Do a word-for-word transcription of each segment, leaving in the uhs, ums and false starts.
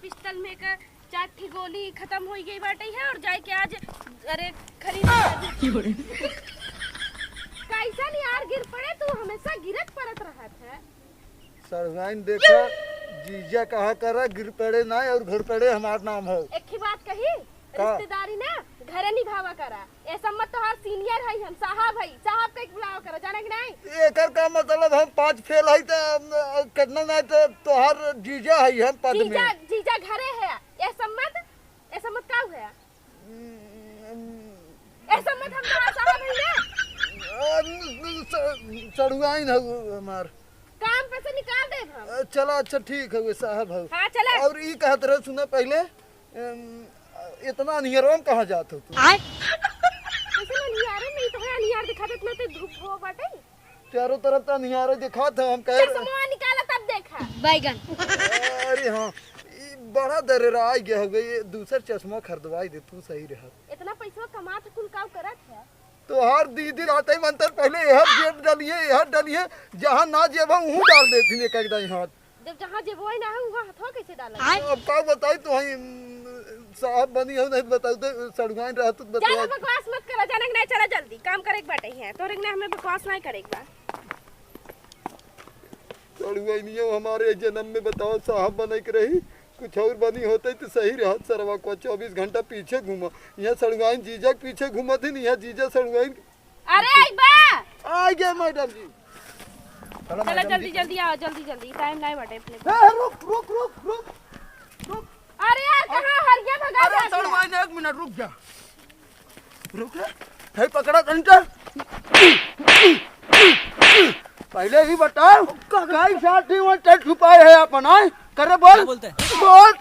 पिस्टल में का चार ठी गोली खतम होइ गई बाटे है और जाए के आज, अरे, खरीद के आज। कैसन यार गिर पड़े, तू हमेशा गिरत पड़त रहत है। सड़ुआइन देखा, जीजा कहा करा, गिर पड़े ना और घर पड़े हमार नाम हो। एक ही बात कही, का? रिश्तेदारी ना घरे निभावा करा। ए सम्मत तोहार सीनियर है, हम साहब है, साहब के बुलावा करा, जाने कि नहीं? एकर का मतलब, हम पाँच फेल है तो, अम, कितना ना तो तोहार जीजा है, हम पद में। जीजा, जीजा घरे है। ए सम्मत, ए सम्मत का हुआ? हम्म, ए सम्मत हम तोहार साहब है ना? अम, स-, सड़ुआइन है हमार। काम पे से निकाल देब हम। अ, चला, अच्छा, ठीक है, वे साहब है। हाँ, चला। और ई कहत रहे, सुना पहले, अम, इतना अनियरवा में कहाँ जात हो तू? आय? कैसे ना अनियारे में, इतना अनियार दिखा देत ना, तो धूप हो बाटे। चारों तरफ तो अनियारे दिखात है, हम कह रहे चश्मा निकाला तब देखा। बैगन। अरे हाँ, ई बड़ा दरेरा आ गया हो गई, ये दूसर चश्मा खरीदवाई दे, तू सही रहत। इतना पैसा कमात कुल काव करत है? तोहार दीदी रात ही मंतर पहले यह जेब डलिए, यह डलिए, जहाँ ना जेब हो, वहूँ डाल देती एक एक दाई हाथ। जब जहाँ जेबो ही ना है, वहाँ हथवा कैसे डाला? आय। अब का बताई तो हई, उम, साहब बनी हो, नहीं बताऊ तो सड़ुआइन रहत तो जा ना, बताओ। बकवास मत करा, जाने के नहीं, चला जल्दी, काम करे के बाटे है, तोरे के नहीं, हमें बकवास नहीं करे के बा। सड़ुआइनियो हमारे जन्म में बताओ, साहब बने के रही, कुछ और बनी होते तो सही रहत सरवा को, चौबीस घंटा पीछे घूमा। यहाँ सड़ुआइन जीजा के पीछे घूमत ही नहीं, यहाँ जीजा सड़ुआइन। अरे, आई बा। आ गए मैडम जी। चलो चला मैडम जल्दी, जी। जल्दी आओ, जल्दी, जल्दी, टाइम नहीं बाटे अपने पास। ए, रुक, रुक, रुक, रुक, रुक। अरे यार, कहाँ हरिया भगा अरे जात है? सड़ुआइन, एक मिनट रुक जा, रुक जा। है पकड़ा तनिका। पहले ही बताओ, कई साथी वहाँ टेंट छुपाए है अपन, आए? करे बोल। क्या बोलते हैं? बोल,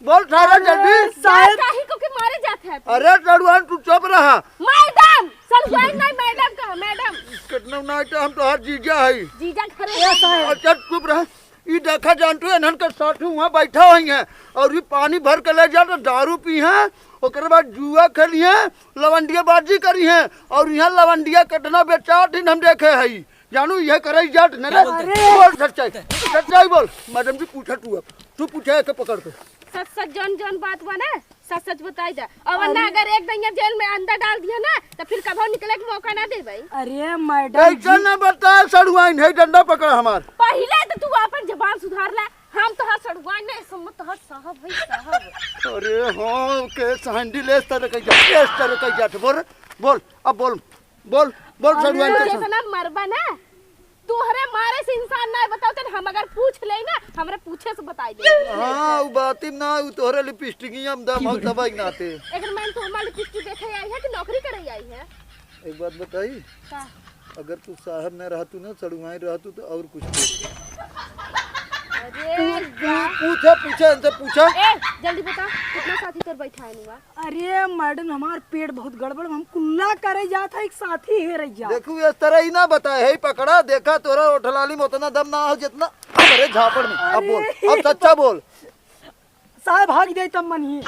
बोल सारा जल्दी। साहब। काहे को के मारे जात है? अरे सड़ुआइन, तू चुप रहा। मैडम, सड़ुआइन नहीं, मैडम कहा, मैडम। कितना ना तो हम तोहार जीजा है। जीजा घरे ए, साहब। अच्छा चुप रहा। ई देखा जानतू, इन्हन के साथ वहाँ बैठा हुई हैं और ये पानी भर के ले जा तो दारू पी हैं, ओकरे बाद जुआ खेली हैं, लवंडियाबाजी करी हैं और यहाँ लवंडिया कितना बेचात ही हम देखे हई। जानू, यह करे जात न रे। क्या बोलते? अरे। बोल सच्चाई, सच्चाई बोल। मैडम जी पूछा तू, अब तू पूछा है के पकड़ के। सच सच जौन जौन बात बा ना, सच सच बताई जा। और वरना अरे। अगर एक दइया जेल में अंदर डाल दिया ना, तो फिर कभो निकले के मौका ना देबै। अरे मैडम ऐसा जी। ना बताए सड़ुआइन, है डंडा पकड़ हमार। पहिले तो तू अपन जबान सुधार ले, हम तोहार सड़ुआइन ना, समझ तोहार साहब है साहब। अरे हाँ, के सैंडल इस तरह कह जा, इस तरह कह जा, बोल, बोल, अब बोल, बोल, बोल अरे। सड़ुआइन के संग। इतना मरबा ना, तोहरे मारे से इंसान ना बताओ, तन हम अगर पूछ ले ना, हमरे पूछे से बताई दे। हाँ, उ बात ही ना, उ तोहरे लिपस्टिक ही हम दम हम दबाई नाते। अगर मैं तो हमार लिपस्टिक देखे आई है कि नौकरी करे आई है? एक बात बताई, का? अगर तू साहब न रहतू ना, सड़ुआइन रहतू तो और कुछ बोलती। अरे तू, तू वाह। पूछा, पूछा, इनसे पूछा। ए, जल्दी बता, कितना साथी तोर बैठा है नुआ? अरे मैडम, हमार पेट बहुत गड़बड़, हम कुल्ला करे जात है, एक साथी हेरे जात। देखू, इस तरह ही ना बताए है, पकड़ा, देखा तोरा ओठलाली में उतना दम ना हो जितना हमारे झापड़ में। अब बोल, अरे। अब सच्चा बोल। साहब, भाग जाए तब मनिए।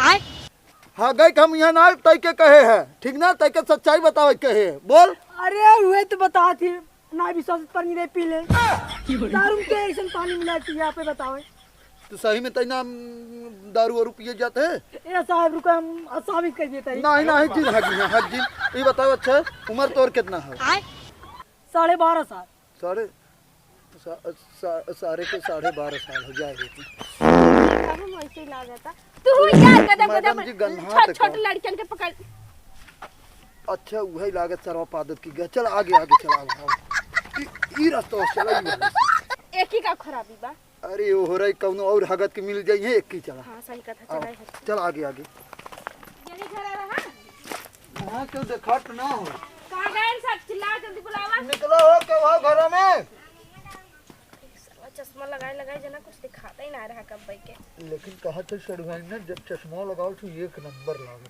हाँ, गए हम यहाँ ना तय के कहे है, ठीक ना, तय के सच्चाई बतावे के कहे है, बोल। अरे, उहे तो बता थी, ना विश्वास पर नहीं पी ले। दारू में के ऐसन पानी मिला के यहाँ पे बतावे। तो सही में तैना, हम, दारू वारू पिए जाते हैं? ए साहब, रुको, हम साबित कर देते हैं। नहीं, नहीं, जिन, हट जिन, हट जिन। ये बताओ, अच्छा, उम्र तोर कितना है? आय? साढ़े बारह साल। साढ़े, सा-, सा-, सारे के साढ़े बारह साल हो जाए रहती। अब हम ऐसे ही लागत है। तू ही यार, गदम, मैडम गदम, जी, गन्हा छोट, तक छोट है। लड़कियन के पकड़। अच्छा, वही लागत सरवा पादत की गया। चल, आगे, आगे चला, आगे, आगे। ई, ई रास्ता से चला, ई वाला। एक ही का खराबी बा। अरे, ओ हो रही, कौनो और हगत के मिल जाई है, एक ही चला। हाँ, सही कथा, आओ, चला है। चल आगे, आगे। यही घर आ रहा? यहाँ क्यों देखात ना हो? कहाँ गए सब? चिल्ला, जल्दी बुलावा। निकला हो, क्यों हो घर में? सरवा चश्मा लगाए, लगाए जना कुछ दिखाता ही ना रहा कब के। लेकिन कहा तो सड़ुआइन ना, जब चश्मा लगाओ तो एक नंबर लागत।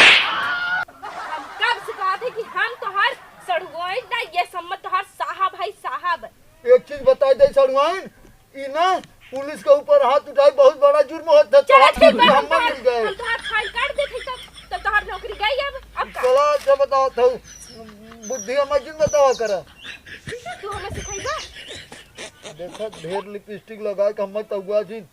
हम कब से कहत है कि हम तोहार सड़ुआइन ना, ये सम्मत तोहार साहब है, साहब। एक चीज बताई दे सड़ुआइन, ई ना पुलिस के ऊपर हाथ उठाई, बहुत बड़ा जुर्म होता है। चल, तोहार ठीक बा, हम हम तोहार, मिल गए। हम तोहार फाइल काट देते तो, तो तोहार नौकरी गई अब, अब का? चला, अच्छा बताओ था, बुद्धि हमार जिन बतावा करा। तू हमें सिखाइबा? देखा, ढेर लिपस्टिक लगा के हमार तउआ जिन।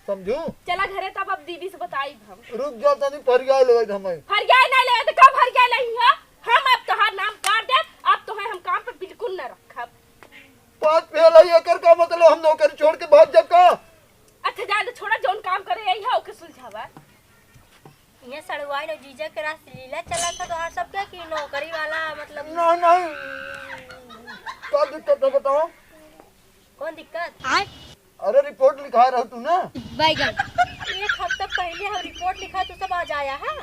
समझू? चला घरे, तब अब दीदी से बताई हम। रुक जा तनी, फरियाई लेवे हमें। फरियाई नहीं लेवे तो कब फरियाई लेही हो? हम अब तोहार नाम काट देब, अब तोहे हम काम पर बिल्कुल न रखब। पाँच फेल है, एकर का मतलब हम नौकरी छोड़ के भाग जाब का? अच्छा जाए दे, छोड़ा, जौन काम करे यही है ओके सुलझावा। ये सड़ुआइन और जीजा के रास लीला चला था तोहार सबके कि नौकरी वाला मतलब। नहीं, नहीं। का दिक्कत है बताओ? कौन दिक्कत? अरे रिपोर्ट लिखा रहा तू ना। बैगन। एक हफ्ता पहले हम रिपोर्ट लिखा तो सब आ जाया है।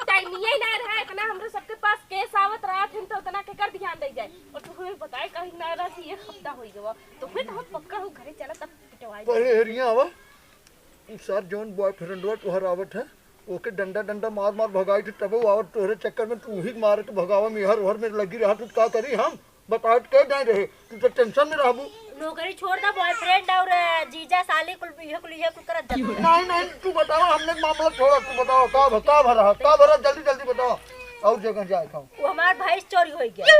टाइम ये ना रहा इतना, हमरे सबके पास केस आवत रहा थे तो उतना के कर ध्यान दे जाए। और तू हमें बताए कहीं ना रहा कि एक हफ्ता हो गया। तो फिर तो हम पक्का हो घरे चला तब पिटवाई। पहले हेरिया आवा। उ सार जौन बॉयफ्रेंडवा तोहर आवत है, ओके डंडा डंडा मार मार भगाई थे, तबे उ आवत तोहरे चक्कर में तू ही मारे के भगावा में हर हर में लगी रहा, तू का करी हम? बतावत के नहीं रहे, तू तो टेंशन में रहबू। नौकरी छोड़ दा, बॉयफ्रेंड और, अ, जीजा साली कुल इहे कुल इहे कुल करत जात। नहीं, नहीं, तू बतावा, हमने मामला छोड़ा, तू बतावा, का भ-, का भरा, का भरा, जल्दी, जल्दी बतावा, और जगह जाए खाओ। वो हमार भैंस चोरी हो गया।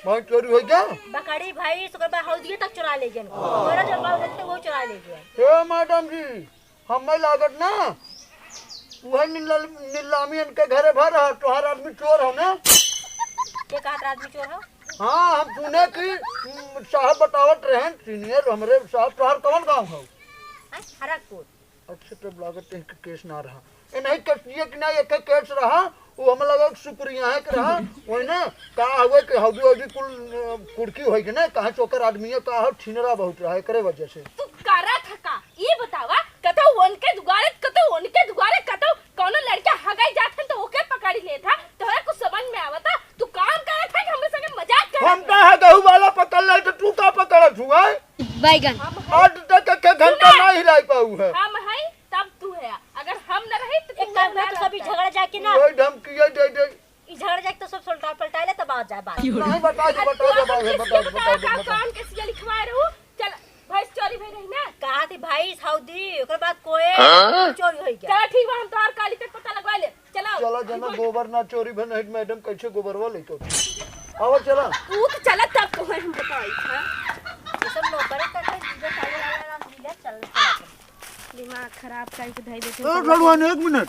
भैंस चोरी हो गया? बकरी भैंस, ओकर बाद हौदिये तक चुरा ले गए। तोरा जब बाबू बनते वो चुरा ले गए। हे मैडम जी, हमें लागत ना, वह नील-, नीलामी इनके घरे भर रहा, तोहार आदमी चोर हो ना? के कहत रहा आदमी चोर हो? हाँ, हम सुने कि, उम, साहब बतावत रहन, सीनियर हमरे साहब, तोहार कौन गाँव हो? हैं? हरकपुर। अच्छा, तब लागत है कि केस ना रहा। ए, नहीं, केस ये कि ना, एक केस रहा, वो हम लगा सुप्रिया है कि रहा, वही ना, का हुए कि हौदी हौदी कुल, अ, कुड़की होई कि ना, कहाँ चोकर आदमी है, का हो, छिनरा बहुत रहा, एकरे वजह से। तू करा था का? ई बतावा, कतौ उनके दुआरे, कतौ उनके दुआरे, कतौ कौनो लड़का हगाई जात हन तो ओके पकड़ी लेत हा, तोहरा कुछ समझ में आवता? तू काम करत है कि हमरे संगे मजाक करत हम है? का है गहू वाला पकड़ ले तो तू का पकड़त हुआ है? बैगन। हम है आज तक एक घंटा सुना। ना हिलाई पाऊ है। हम है तब तू है, अगर हम न रही तो तू एक काम ना कर, तू सब ई रहता। झगड़ा जाके ना वही धमकी ये दे दे। ई झगड़ा जाके तो सब सुलटा पलटा ले तब आ जाए बात। नहीं बता दे, अब बता तू दे, अपन बता दे, किसके बता दे, बतावा बता दे, का बता दे। कौन केसिया लिखवाए रहू? चल, भैंस चोरी भई रही ना? कहा थी भैंस हौदी, ओकर बाद कोई हाँ? चोरी होई गया। चला ठीक बा, हम तोहार काली तक पता लगवा ले। चलो। चला जना रिपोर्ट गोबर ना चोरी भई नहीं, मैडम कैसे गोबरवा लेके उठी? आवा चला। तू तो चला तब तो है हम बताई, हाँ? ये सब नौकरी करते हैं, जीजा साले वाला रास लीला चल, चल, चल। दिमाग खराब करके धई देते ए, हैं। सड़ुआइन, एक मिनट।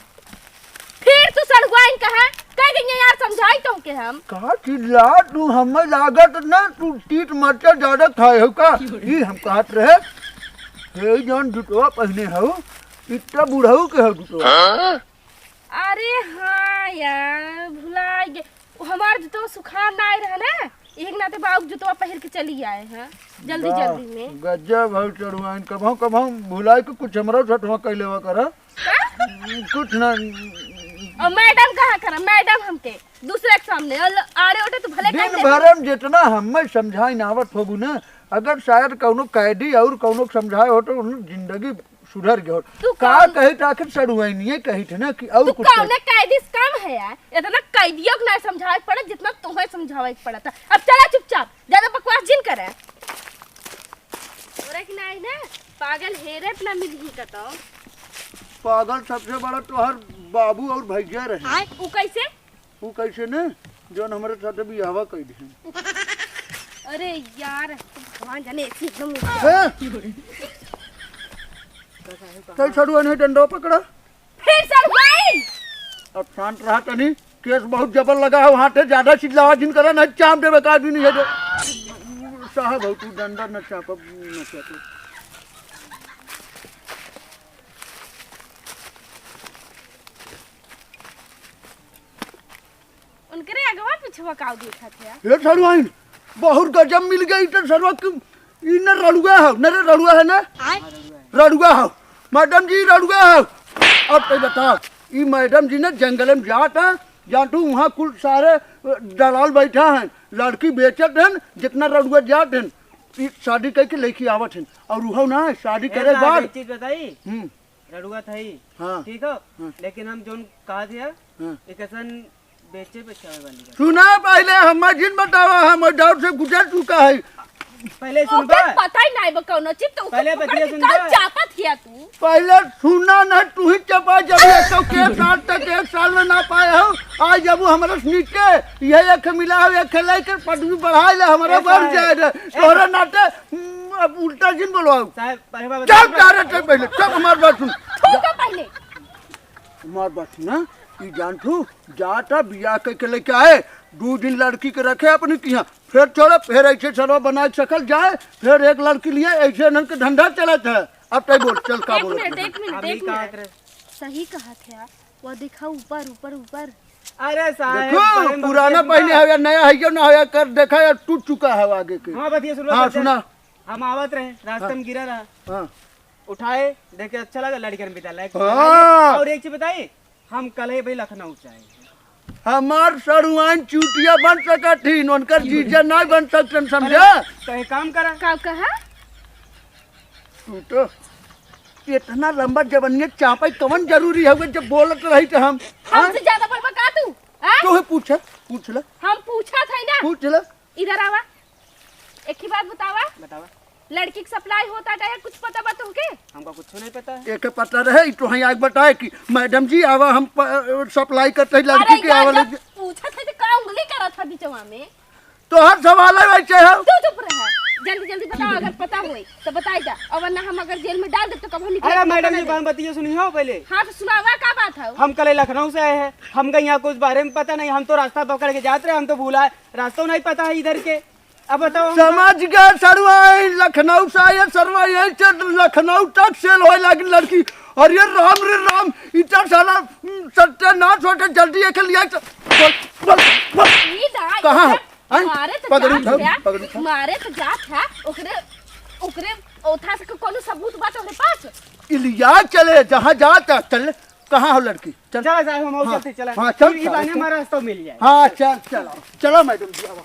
फिर तू सड़ुआइन कहा? कह गई यार, समझाई तो के हम। का चिल्ला तू, हमें लागत ना तू तीत मरचा ज्यादा खाए हो का? ई हम कहत रहे, हे जौन जुतवा पहने हो, इतना बुढ़ऊ के हो जुतवा। अरे हाँ यार, भुला गए। वो हमार जुतवा सुखान ना आए रहा ना, एक नाते बाबू जुतवा पहिर के चली आए हैं जल्दी वाह, जल्दी में। गजब है सड़ुआइन, कबहूँ कबहूँ भुलाए के कुछ हमरा साथ हुआ कह लेवा करा। का? कुछ ना। और मैडम कहाँ करा? मैडम हमके दूसरे के सामने और आड़े ओटे तो भले दिन कह दे। भर में जितना हमें समझाई ना आवत होबू ना, अगर शायद कौनो कैदी और कौनो समझाए हो तो उन्हें जिंदगी सुधर गयो। तू का कौन कही त आखिर सड़ुआइनिए कही थे ना कि और तू कुछ कौने कही। कैदी से कम है यार? इतना कैदियों को ना समझावे के पड़े जितना तुम्हें समझावे के पड़ा था। अब चला चुपचाप, ज्यादा बकवास जिन करे। तोरा के नाई ना पागल हेरे पे ना मिलही कतौ। पागल सबसे बड़ा तोहर बाबू और भैया रहे। आय, उ कैसे? उ कैसे ने, जौन हमरे साथे बियाहवा कइ दिहन। अरे यार, भगवान जाने, ऐसी एकदम हैं? चल सड़ुआ, नहीं डंडा पकड़ा। फिर सड़ुआई? अब शांत रहा तनी, केस बहुत जबर लगा है, वहाँ थे ज्यादा चिल्लावा जिन करा, नहीं चाप देवे का आदमी नहीं है जो। साहब हो तू, डंडा न चापब, न चापब। उनकरे अगवा पिछवा काऊ देखत है? ए सड़ुआइन, बहुत गजब मिल गई तो सड़ुआ की, ई न रड़ुआ हो, न रे रड़ुआ है ना? आय। रड़ुआ हो। मैडम जी रड़ुआ हो। अब तो बताओ, ई मैडम जी ने जंगल में जात है, जान तू वहाँ कुल सारे दलाल बैठा हैं, लड़की बेचत हैं, जितना रड़ुआ जात हैं, ई शादी करके लेके आवत हैं। और उहो ना, शादी ए करे के साहब, बाद एक चीज बताई। हम्म। रड़ुआ था ही। हाँ। ठीक हो? हाँ। लेकिन हम जोन कहा थे, हाँ। एक ऐसन बेचे पे चावे वाली का। सुना पहले, हम जिन बतावा, हम डर से गुजर चुका है। पहले सुन ओकर बा। पता ही नहीं बा कौनो चीज, तो ओकर पहले पकड़ बतिया के सुन का बा। चापत हिया तू? पहले सुना ना, तू ही चपा, जब ये तो के साल तक एक साल में ना पाए हो, आज जब वो हमारे नीचे ये एक मिला हो, एक लेकर पदवी बढ़ाए ले, हमारे ए बढ़ साहब, जाए रे। ए तोहरे साहब। नाते, हम्म, अब उल्टा जिन बोलवाओ। साहब, अरे बाबा, चल, साहब। जा रहे थे पहले, चल, हमार बात सुन। थूका पहले। हमार बात सुन ना, ई जान तू, जाता बियाह करके लेके आए, दू दिन लड़की के रखे अपने किहाँ, फिर छोड़ो, फिर ऐसे सरवा बना के सकल जाए, फिर एक लड़की लिए, ऐसे इन्हन के धंधा चलत है। अब तय बोल, चल, का एक बोलत मिनट, है? एक मिनट, हम एक ही कहा मिनट। रहे। सही कहा थे आप, वो देखा ऊपर, ऊपर, ऊपर। अरे साहब, देखो, बड़े पुराना मजबूत पहने बा। हो या नया है, यो ना हो या कर, देखा यार, टूट चुका है आगे के। हाँ, बतिया सुन लो, हाँ, बच्चा। सुना। हम आवत रहे, रास्ता हाँ। में गिरा रहा। हाँ। उठाए, देखे अच्छा लगा, लड़कियन बिता लायक हाँ। और एक चीज बताई, हम कल ही भाई लखनऊ से आए। हमार सड़ुआइन चूतिया बन सकत ही, उनकर जीजा नहीं बन सकतन, समझा? तो एक काम करा। का कहा? तू तो इतना लंबा जबनिया चापा कवन जरूरी हवे, जब बोलत रही तो हम, हाँ? हमसे ज्यादा बोलबा का तू? हाँ? तू ही पूछ, पूछ ले। हम पूछा था ना। पूछ ले। इधर आवा, एक ही बात बतावा। बतावा। लड़की के सप्लाई होता है, कुछ पता बा तुमके? हमका कुछ नहीं पता है। एके पता रहे, ई तो हैं आके बताए कि मैडम जी आवा, हम प-, सप्लाई करते हैं लड़की अरे के, यार, आवा जब लड़की। पूछा था तो का उंगली करा था बिचवा में? तो हर सवाल है वैसे है। तू चुप रहा, जल्दी जल्दी बताओ, अगर पता होई तो बताई जा, और वरना हम अगर जेल में डाल दे तो कबो निकले अरे के मौका मैडम ना जी, दे। हम बतिया सुनी हो पहले। हाँ तो सुनावा, का बात है? हम कल लखनऊ से आए हैं, हमका यहाँ कुछ बारे में पता नहीं, हम तो रास्ता पकड़ के जात रहे, हम तो भूला है, रास्ता नहीं पता है इधर के। अब बताओ। समझ गए सड़ुआइन, लखनऊ से आए सरवा, यही से लखनऊ तक सेल होए लागी लड़की। अरे राम रे राम, इतना साला, हम्म, सत्यानाश होके जल्दी एक लिया। बोल, बोल, बोल। ई दा, कहाँ है? इधर हैं? मारे तो पकड़ू जात था, है, पकड़ू था। मारे तो जात है, ओकरे, ओकरे ओथा से कोनो सबूत बा तोहरे पास? ई लिया चले, जहाँ जात है, चल। कहाँ हो लड़की? चल। चला साहब, हम और हाँ, चलते, चला। हाँ, चल, ई चल, बहाने चल। हमारा रास्ता मिल जाए। हाँ, चल, चल। चलो मैडम जी, आवा।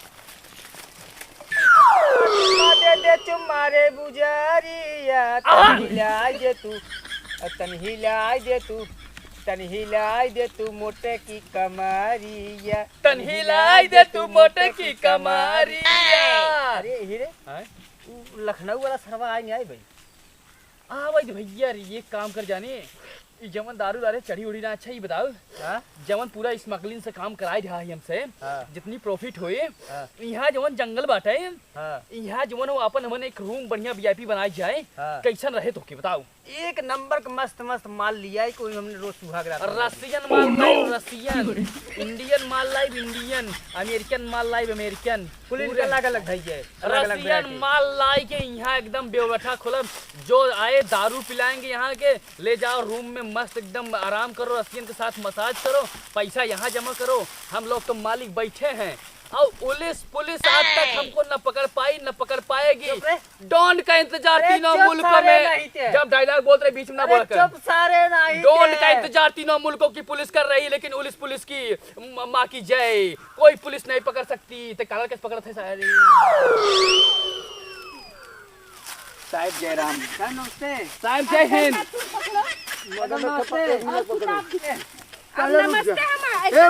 चुम्मा दे दे, चुम्मा रे बुजरिया, तन हिलाई दे तू, तन हिलाई दे तू, तन हिलाई दे तू मोटे की कमरिया। तन हिलाई दे तू मोटे की कमरिया। अरे, हीरे, हाँ? उ लखनऊ वाला सरवा आए नहीं आए भाई? आ भाई भैया रे, ये काम कर जाने, ई जवन दारू लारे चढ़ी उड़ी ना, अच्छा, ई बताओ, हाँ? जवन पूरा स्मगलिंग से काम कराए रहा है हमसे, हाँ। जितनी प्रॉफिट होए, हाँ। यहाँ जवन जंगल बाटे, हाँ। यहाँ जवन हो अपन हमन एक रूम बढ़िया वीआईपी बनाए जाए, हाँ। कैसन रहे तो के बताओ? एक नंबर का मस्त मस्त माल लिया है, कोई हमने रोज सुहाग रात में। रसियन माल लाइव, रसियन, इंडियन माल लाइव, इंडियन, अमेरिकन माल लाइव, अमेरिकन, कुल इनका पूरे अलग अलग भैया है, अलग अलग रसियन variety। माल लाई के यहाँ एकदम बेवठा खोलब, जो आए दारू पिलाएंगे यहाँ के, ले जाओ रूम में मस्त एकदम आराम करो, रसियन के साथ मसाज करो, पैसा यहाँ जमा करो, हम लोग तो मालिक बैठे हैं। और पुलिस, पुलिस आज तक हमको न पकड़ पाई, न पकड़ पाएगी। चुप रे। डॉन का इंतजार अरे तीनों चुप मुल्कों सारे में। नहीं थे। जब डायलॉग बोल रहे बीच में ना अरे बोला कर। चुप सारे नहीं डॉन थे। का इंतजार तीनों मुल्कों की पुलिस कर रही, लेकिन उलिस पुलिस की म-, माँ की जय। कोई पुलिस नहीं पकड़ सकती, ते काला कैसे पकड़त है सारे? साहेब जय राम। साहेब नमस्ते। साहेब जय हिंद। मदन नमस्ते। अब नमस्ते हम ए,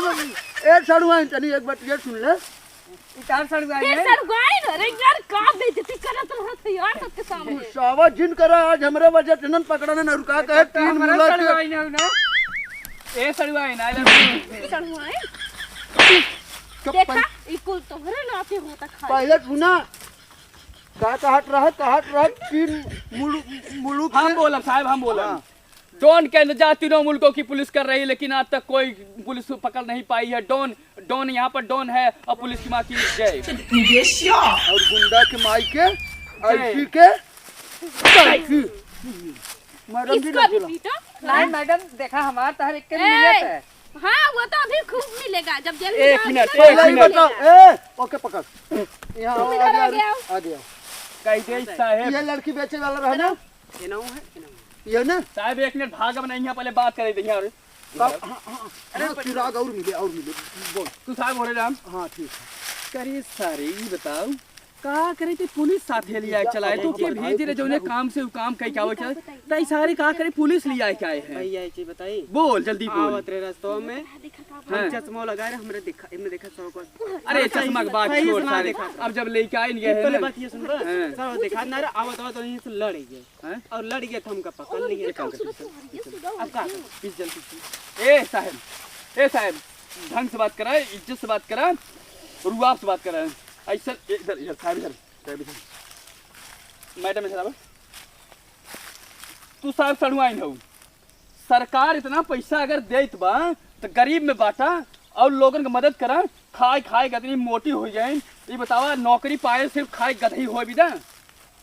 ए, सड़ुआइन, तनी एक बात ये सुन ले। इतार सड़ुआइन फिर है। सड़ुआइन, अरे यार, का बेइज्जती करत रहत है यार सबके सामने। गुस्सावा जिन करा, आज हमरे वजह से नन पकड़न और का कहे, तीन हमारा मुला के सड़ुआइन है ना। ए सड़ुआइन, I love you। सड़ुआइन? चुप देखा, पहले। ई कुल तोहरे नाते होता खाली। पहले सुना, का कहत रहे, कहत रहे, तीन मुलु-, मुलुक हम के बोलब साहेब, हम बोलब। हाँ। डॉन का इंतजार तीनों मुल्कों की पुलिस कर रही, लेकिन आज तक कोई पुलिस पकड़ नहीं पाई है। डॉन, डॉन यहाँ पर डॉन है और पुलिस की माँ की जय। और गुंडा के माई के, जय। ऐसी के, ऐसी। मैडम जी इसको भी पीटो। नहीं मैडम, देखा हमार तहर एक के ए, मिलत है। हाँ, वो तो अभी खूब मिलेगा, जब जेल में एक जाओगे मिनट, ना, एक तब मिनट। मिलेगा। बताओ, ए, ओके पकड़। यहाँ आओ, तुम इधर आगे, आगे आओ। आगे आओ। कह दे साहेब। ये लड़की बेचे वाला रहा ना? ये ना है, ये ना है। ये ना? साहेब, एक मिनट भागब नहीं, यहाँ पहले बात करे दे यहाँ। कब? हाँ, हाँ, हाँ। अरे, हाँ, चिराग और मिले, और मिले। बोल। तू साहेब हो रे राम? हाँ, ठीक है। करे सारे, ई बताओ, का करे ते पुलिस साथे लिया के चलाए, तो के भेज रहे, जौने काम से उ काम कई के आवे के, तई सारे का करे पुलिस लिया के आए हैं। भैया, एक चीज बताई? बोल, जल्दी बोल। आवत रहे रस्तवा में, हाँ। हम चश्मा लगाए रहे, हमरे देखा, इनमें देखा सौ को। अरे, सही, चश्मा के बात सही छोड़ से ना सारे। देखा। अब जब लेके आए ये हैं पहले ना। बात ये सुन बा। हाँ। सर, देखा ना रे, आवत, आवत यहीं से लड़ गए। हैं? और लड़ गए तो हमका पकड़ लिए। ये सुनो, सुनो, ये सुनो, अब का ये करूं? इज्जत की। ए साहब, ए साहब, ढंग से बात करा, इज्जत से बात करा, रुआब से बात करा। ऐसा, इधर, इधर, साहब, इधर, साहब, इधर। मैडम, इधर आवा। तू साहब सड़ुआइन हऊ। सरकार इतना पैसा अगर देत बा, त गरीब में बांटा और लोगन के मदद करा। खाए खाए के इतनी मोटी हो जाए। ये बतावा, नौकरी पाए सिर्फ खाए गदही हो भी ना।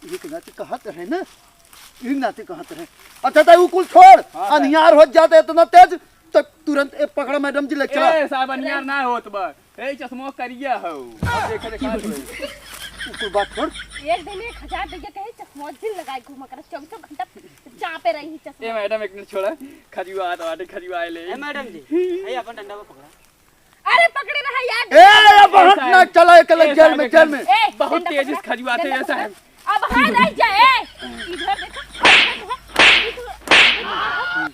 एक नाते कहत रहे ना, एक नाते कहत रहे। अच्छा, त उ कुल छोड़, हाँ, सर। अनियार हो जाते इतना तेज, त तुरंत ए पकड़ा मैडम जी, ले चला। ए साहब, अनियार ना होत बा। ए, चश्मा करिया हौ। अब देखे, देखा तो। उ कुल बात छोड़। एक दिन एक हजार दइया कहे चश्मा जिन लगाए घूमा कर, चौबीसों घंटा चापे रही चश्मा। ए मैडम, एक मिनट छोड़ा, खजुआ तो आटे खजुआ ले। ए मैडम जी, ए अपन डंडा पकड़ा। अरे पकड़े रहा यार। ए, अब हट ना, चला एक अलग जेल में, जेल में। ए, बहुत तेजी से खजुआ थे ऐसा है। अब हाँ रह जाए। इधर देखो,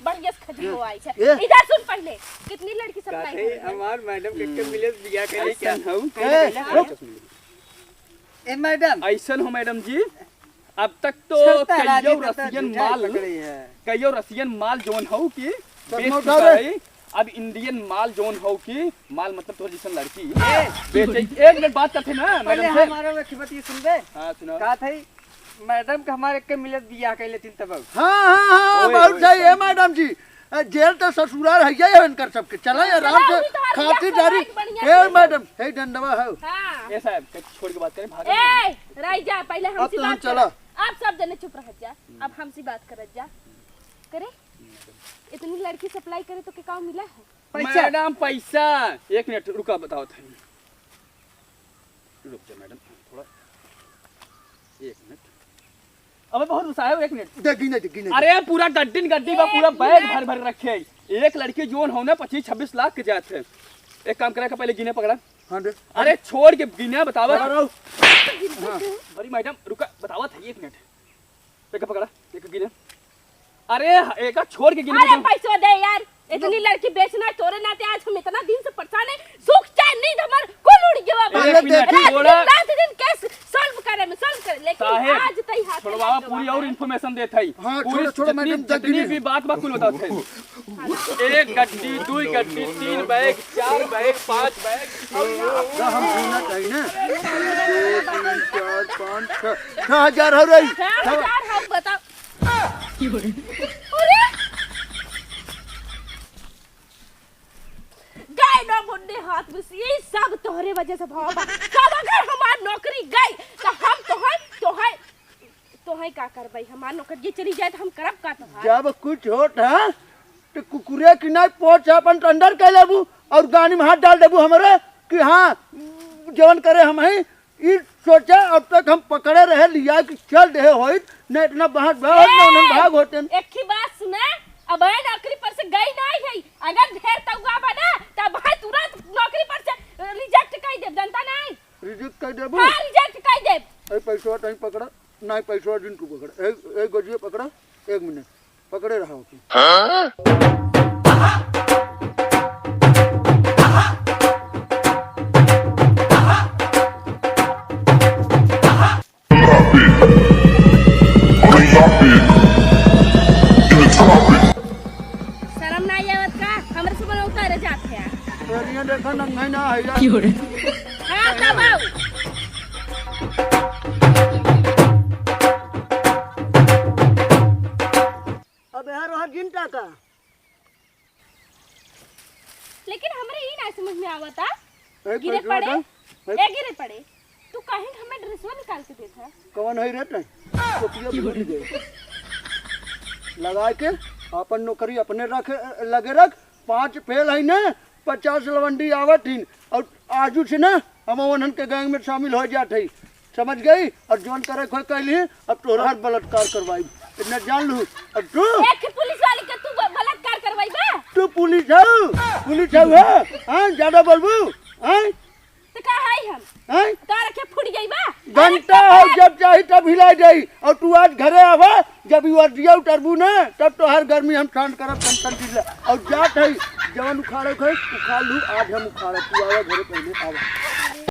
बढ़िया से खजूर आई है। ए। इधर सुन पहले, कितनी लड़की सब का लाई थे है? हमार मैडम के, के मिले बिया के लिए क्या? ऐसन हूँ। ए, रुक। ए मैडम। ऐसन हो मैडम जी, अब तक तो कईयो रसियन माल, कईयो रसियन माल जौन हो कि बेच चुका है। अब इंडियन माल जौन हो कि माल मतलब तोर जैसन लड़की ए, बेचे। एक मिनट बात करते ना पहले मैडम से। हमारे में खिबत ये सुन बे। हाँ, सुनाओ। का था मैडम के हमारे के मिलत बियाह कर लेती तब। हाँ, हाँ, हाँ, ओए, बहुत ओए, सही है मैडम जी। अ, जेल तो ससुराल है, ये है इनकर सबके। चला ये आराम से खाती जारी। ए मैडम, हे डंडवा हो। हाँ। ए साहब, छोड़ के बात करें, भागो। ए, रह जा, पहले हमसे बात कर। अब सब जने चुप रह जा। अब हमसे बात करत जा। करे? इतनी लड़की सप्लाई करे तो के का मिला है? पैसा। मैडम, पैसा। एक मिनट, रुका, बताओ थे। रुक जा मैडम, थोड़ा, एक मिनट। अबे बहुत गुस्सा है, एक मिनट। दे, गिने दे, गिने दे। अरे, पूरा गड्डी न गड्डी बा, पूरा बैग भर भर रखे है। एक लड़की जोन हो ना, पच्चीस छब्बीस लाख के जात है। एक काम करा का, पहले गिने पकड़ा। हाँ, दे। अरे, छोड़ के गिने, बतावा। हाँ। अरे मैडम, रुका, बतावा था, एक मिनट। एक पकड़ा, एक गिने। अरे, एक छोड़ के गिने अरे, तो। पैसवा दे यार, इतनी लड़की बेचना है तोरे नाते। आज हम इतना दिन से परेशान है, सुख चैन नींद हमार कुल उड़ गया बाबा। एक मिनट, रात दिन, रात दिन केस सॉल्व करे में, सॉल्व करे, लेकिन साहेब, आज तई हाथ छोड़वा, पूरी और इन्फॉर्मेशन देत है। हाँ, पूरी छोड़ो, छोड़ो, जितनी, मैडम, जितनी भी बात बा, कुल बतावत है। एक गड्डी, दुई गड्डी, तीन बैग, चार बैग, पाँच बैग। ना, हम गिनत है ना। दो, तीन, चार, पाँच, छः। छः हजार हो रही। छः हजार हम बताओ। अरे! गए ना मुन्ने हाथ में से, ये सब तोहरे वजह से भवा बा। सब अगर हमार नौकरी गई, तो हम तोहर, तोहर तोहई का करबई? हमार नौकरिये चली जाए तो हम करब का तोहार? जब कुछ होत है तो कुकुरे की नाई पोंछ अपन अंदर कर लेबू और गानी में हाथ डाल देबू हमरे कि हाँ, जवन करे हम ही। ई सोचा अब तक हम पकड़े रहे, लिया कि चल देहे होइत, न इतना बहस भाग होत, न उन्हन ए, भाग होते। एक ही बात सुना, अब ए नौकरी पर से गई नाई है। अगर ढेर तउआ बा ना, तब भाई तुरंत नौकरी पर से रिजेक्ट कर देब, जानता नाई? रिजेक्ट कर देबू? हाँ, रिजेक्ट कर देब। ए, पैसवा तहीं पकड़ा। नाहीं, पैसवा जिन तू पकड़। ए, ए, गजिया पकड़ा। एक मिनट। पकड़े रहा ओके। हाँ? शर्म नाहीं आवत का? हमरे से बनौता रे जात है। अरे, ये देखा, नंगा ही ना है यार। क्यों रे? हाँ, तब आओ। अब यार, वहाँ गिनता का? लेकिन हमरे ई ना समझ में आवता। ए, गिरे पड़े, ए, गिरे पड़े। तू काहे हमें ड्रेसवा निकाल के देत है? कवन है रे तैं? टोपिया भूल गए। लगा के अपन नौकरी अपने रख, लगे रख। पाँच फेल है ना, पचास लवंडी आवत हिन। और आजू से ना हम उन्हन के गैंग में शामिल हो जात है, समझ गई? और जौन करे खोए कैली, अब तोहरा हर बलात्कार करवाई, इतना जान लू। अब तू एक पुलिस वाली के तू ब-, बलात्कार करवाई बा? तू पुलिस हो, पुलिस हो, हाँ? हाँ, ज्यादा बोलबू, हाँ? तो का है हम? हैं? तारा के फूट गई बा? घंटा हो, जब चाही तब हिला जाई। और तू आज घरे आवा, जब ई वर्दिया उतरबू ना, तब तोहार गर्मी हम ठंड करब, टन टन चिल्ला। और जात है, जवन उखाड़े के है, उखाड़ लू, आज हम उखाड़ब। तू आवा घरे, पहले आवा।